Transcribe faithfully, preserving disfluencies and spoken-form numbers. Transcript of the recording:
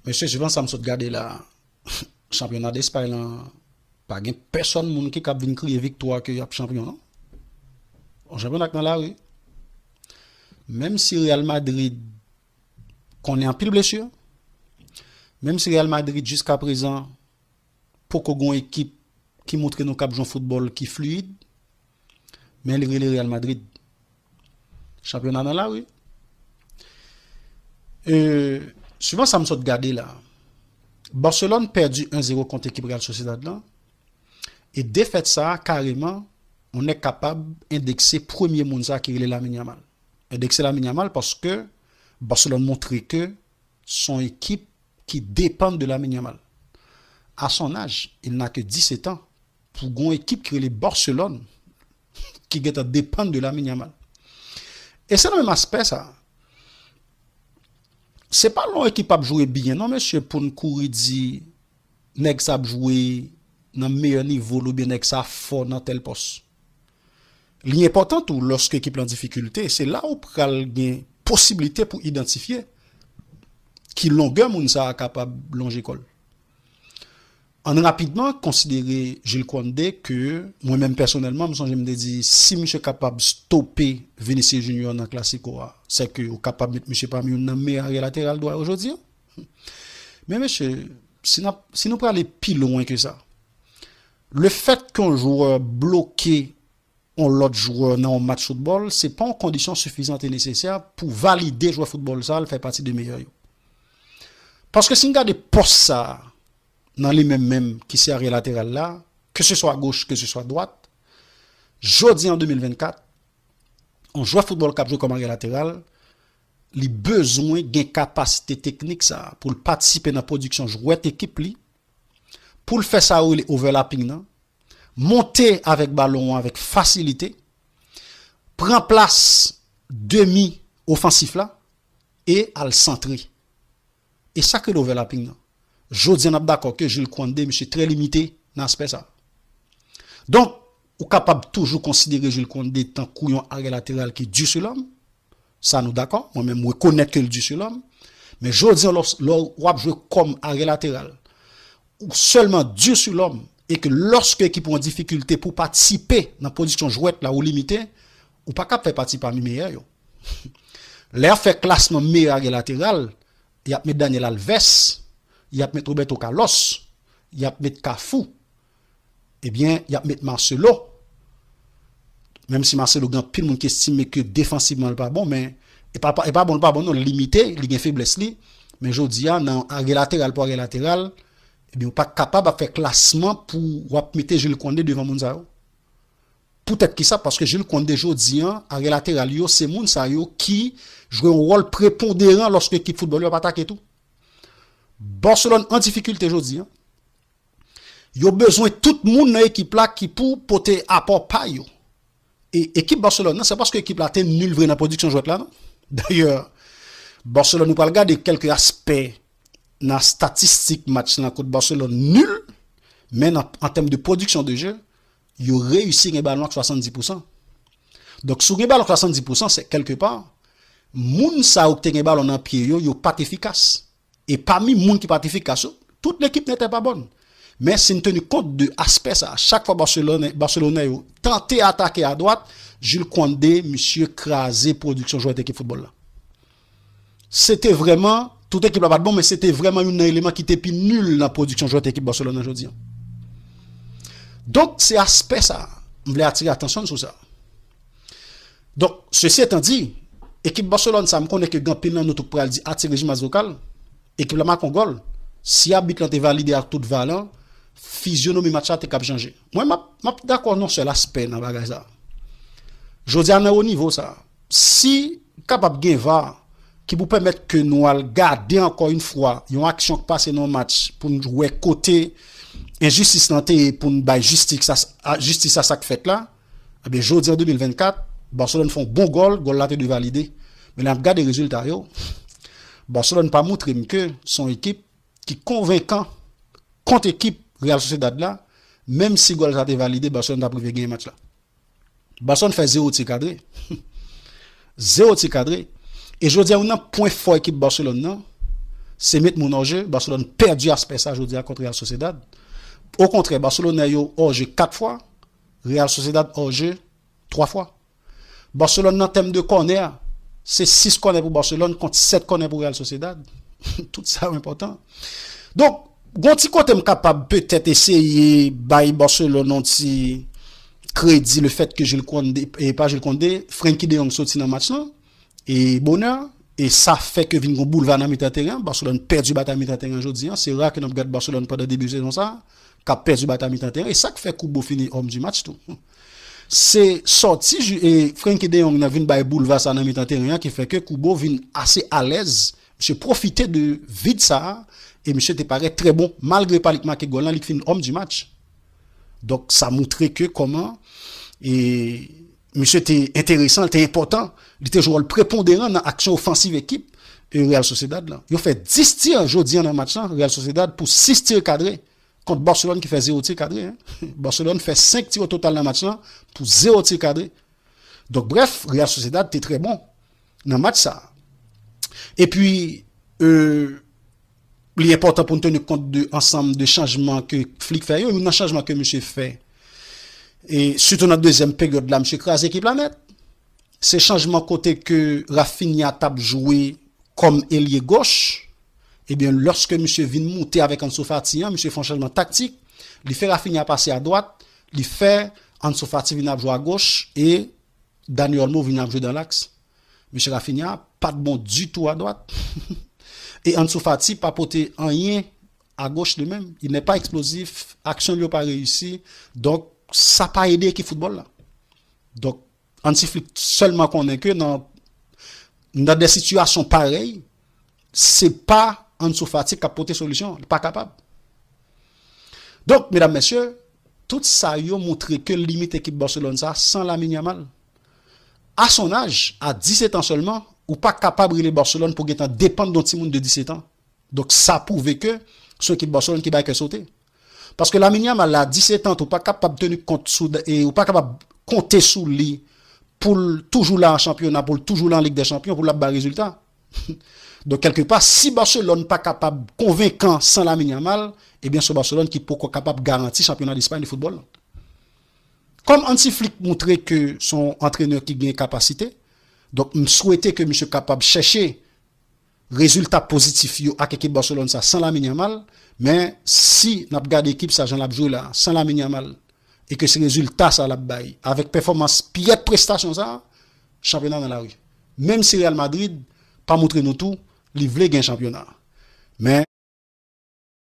Mesye, suivan sa m sot gade la, chanpyona Despay lan, pa gen pèsonn moun ki kab vin kriye viktwa ke y ap chanpyon, non. Yon chanpyona k nan lari. Menm si Real Madrid konnen anpil blesi, menm si Real Madrid jiska prezan poko gon ekip ki montre nou k ap jwe yon foutbòl ki fliyid, men li rele Real Madrid. Chanpyona nan lari. E, suivan sa m sot gade la, Barcelone pèdi en zéro kont ekip Real Sociedad lan. E defèt sa a, kareman, ou nèk kapab endekse premye moun sa a ki rele Lamine Yamal. Endekse Lamine Yamal paske Barcelone montre ke se yon ekip ki depann de Lamine Yamal. À son âge, il n'a que dix-sept ans, pou gon ekip ki rele Barcelone, ki gentan depann de Lamine Yamal. E se nan menm aspè sa. Se pa lè yon ekip ap jwe byen, non, mesye, pou n kouri di nèg sa ap jwe nan meyè nivo l oubyen nèg sa fò nan tèl pòs. Li enpòtan tou, lòske ekip la an difikilte, se la ou pral gen posiblite pou idantifye ki longè moun sa a kapab lonje kò l. Ann rapidman konsidere Jules Koundé ke mwen menm pèsonèlman, m sonje m te di, si misye kapab stope Vinicius Junior nan Clasico a, sèke ou kapab met misye pami youn nan meyè aryè lateral dwa yo jodi a. Men mesye, si n ap, si nou prale pi lwen ke sa, lefèt ke yon jwè bloke yon lòt jwè nan yon match foutbòl, se pa yon kondisyon sifizan e nesesè pou valide jwè foutbòl sa a, l fè pati de meyè yo. Paske si n gade pòs sa a, nan li menm menm, ki se aryè lateral la, ke se swa goch, ke se swa dwat, jodi an de mil vennkat, yon jwè foutbòl k ap jwe kòm aryè lateral, li bezwen gen kapasite teknik sa a pou l patisipe nan pwodiksyon jwèt ekip li, pou l fè sa yo rele overlapping nan, monte avèk balon an avèk fasilite, pran plas demi ofansif la e al santre. E sa k rele overlapping nan. Jodi a, n ap dakò ke Jules Koundé, misye trè limite nan aspè sa. Donk, ou kapab toujou konsidere Jules Koundé tankou yon aryè lateral ki di sou lòm. Sa nou dakò. Mwen menm, mwen rekonèt ke l di sou lòm. Men jodi a, lò, lò w ap jwe kòm aryè lateral, ou sèlman di sou lòm, e ke lòske ekip ou an difikilte pou patisipe nan pwodiksyon jwèt la ou limite, ou pa kab fè pati pami meyè yo. Lè y ap fè klasman meyè aryè lateral, y ap met Daniel Alves, y ap met Roberto Carlos, y ap met Cafu, ebyen, y ap met Marcelo. Menm si Marcelo gen anpil moun ki estime ke defansivman l pa bon, men e pa, e pa bon, l pa bon non, l limite, li gen feblès li. Men jodi a, nan aryè lateral pou aryè lateral, ebyen, ou pa kapab ap fè klasman pou w ap mete Jules Koundé devan moun sa yo. Poutèt ki sa? Paske Jules Koundé jodi a, aryè lateral yo, se moun sa yo ki jwe yon wòl preponderan lòske ekip foutbòl yo ap atake tou. Barcelone an difikilte jodi a. Yo bezwen tout moun nan ekip la ki pou pote apò pa yo. E ekip Barcelone nan, se paske ekip la te nil vre nan pwodiksyon jwèt la, non. Dayè, Barcelone, nou pral gade kèlke aspè nan statistik match lan kot Barcelone nil, men nan, an tèm de pwodiksyon de je, yo reyisi gen balon ak swasanndis pousan. Donk, si w gen balon ak swasanndis pousan, se kèlkepa, moun sa yo ki te gen balon nan pye yo, yo pa t efikas. E pami moun ki pa t efikas yo, tout lekip nèt e pa bòn. Men si n teni kont de aspè sa, chak fwa Barcelone, Barcelonè yo tante atake adwat, Jules Koundé, misye kraze pwodiksyon jwèt ekip foutbòl la. Se te vrèman, tout ekip la pa t bon, men se te vrèman youn nan eleman ki te pi nil nan pwodiksyon jwèt ekip Barcelone nan jodi a. Donk, se aspè sa, m vle atire atansyon n sou sa. Donk, sesi etan di, ekip Barcelone sa, m konnen ke gen anpil nan nou tou k pral di, "A, ti rejim asvokal, ekip la make yon gòl." Si abit lan te valide ak tout valan, fizyonomi match la te kab chanje. Mwen, m ap, m ap dakò nan yon sèl aspè nan bagay sa. Jodi a, nan wo nivo sa, si kapab gen va ki pou pèmèt ke nou al gade ankò yon fwa yon aksyon k pase nan yon match pou n wè kote enjistis lan te ye, pou n bay jistis a, a, jistis a sa k fèt la, ebyen, jodi an de mil vennkat, Barcelone fè yon bon gòl, gòl la te dwe valide. Men lè n ap gade rezilta yo, Barcelone pa montre m ke se yon ekip ki konvenkan kont ekip Real Sociedad la, menm si gòl sa te valide, Barcelone t ap rive genyen match la. Barcelone fè zewo ti kadre. Zewo ti kadre. E jodi a, youn nan pwen fò ekip Barcelone nan, Se met moun hors jeu. Barcelone pèdi aspè sa jodi a kont Real Sociedad. Okontrè, Barcelonè yo hors jeu kat fwa, Real Sociedad hors jeu twa fwa. Barcelone nan tèm de kònè, se sis kònè pou Barcelone kont sèt kònè pou Real Sociedad. Tout sa yo enpòtan. Donk, gon ti kote m kapab petèt eseye bay Barcelone yon ti kredi le fèt ke Jules Koundé, e pa Jules Koundé, Frenkie de Jong soti nan match lan, e bonè, e sa fè ke vin gon boulva nan mitan teren an. Barcelone pèdi batay mitan teren an jodi an. Se ra ke n ap gad Barcelone pandan debi sezon sa, k ap pèdi batay mitan teren. E sa k fè Kubo fini homme du match tou. Se sòti e Frenkie de Jong nan vin bay boulva sa nan mitan teren an ki fè ke Kubo vin ase alèz. Misye pwofite de vid sa a e misye te parèt trè bon. Malgre pa li k make gòl lan, li k fin homme du match. Donk, sa montre ke kòman e misye te enteresan, li te enpòtan, li te jwe wòl preponderan nan aksyon ofansiv ekip e Real Sociedad lan. Yo fè dis tir jodi an nan match lan, Real Sociedad pou sis tir kadre. Kont Barcelone ki fè zewo tir kadre. Barcelone fè senk tir o total nan match lan pou zewo tir kadre. Donk, brèf, Real Sociedad te trè bon nan match sa. Epi, e, li enpòtan pou n teni kont de ansanm de chanjman ke Flick fè yo. Youn nan chanjman ke misye fè, e sitou nan dezyèm peryòd la, misye kraze ekip la nèt. Se chanjman kote ke Raphinha t ap jwe kòm elye gòch. Ebyen, lòske misye vin moute avèk Ansu Fati an, misye fè yon chanjman taktik. Li fè Raphinha pase a dwat, li fè Ansu Fati vin ap jwe a gòch e Dani Olmo vin ap jwe dan laks. Mesye Raphinha pa t bon ditou a dwat. E Ansu Fati pa pote anyen a gòch li menm. Il n'est pas explosif, aksyon li yo pa reyisi. Donk, sa pa ede ekip foutbòl la. Donk, Hansi Flick sèlman konnen ke nan, nan de sitiyasyon parèy, se pa Ansu Fati k ap pote solisyon. Li pa kapab. Donk, medam, mesye, tout sa yo montre ke limit ekip Barcelone sa san Lamine Yamal. A son âge, a disèt an sèlman, ou pa kapab rele Barcelone pou gentan depann de yon timoun de disèt an. Donk, sa pwouve ke se yon ekip Barcelone ki bay kè sote. Paske Lamine Yamal la, disèt an, ou pa kapab teni kont sou, e ou pa kapab konte sou li pou l toujou la an chanpyona, pou l toujou la an Lig dè Chanpyon, pou l ap bay rezilta. Donk, kèlkepa, si Barcelone pa kapab konvenkan san Lamine Yamal, ebyen, se Barcelone ki poko kapab garanti chanpyona Lespay de foutbòl lan. Kòm Hansi Flick montre ke se yon antrenè ki gen kapasite, donk, m swete ke misye kapab chèche rezilta pozitif yo ak ekip Barcelone sa san Lamine Yamal, men si n ap gade ekip sa jan l ap jwe la, san Lamine Yamal, e ke se rezilta sa l ap bay, avèk pèfòmans pyèt prestasyon sa, chanpyona nan lari. Menm si Real Madrid pa montre nou tou, li vle gen chanpyona. Men,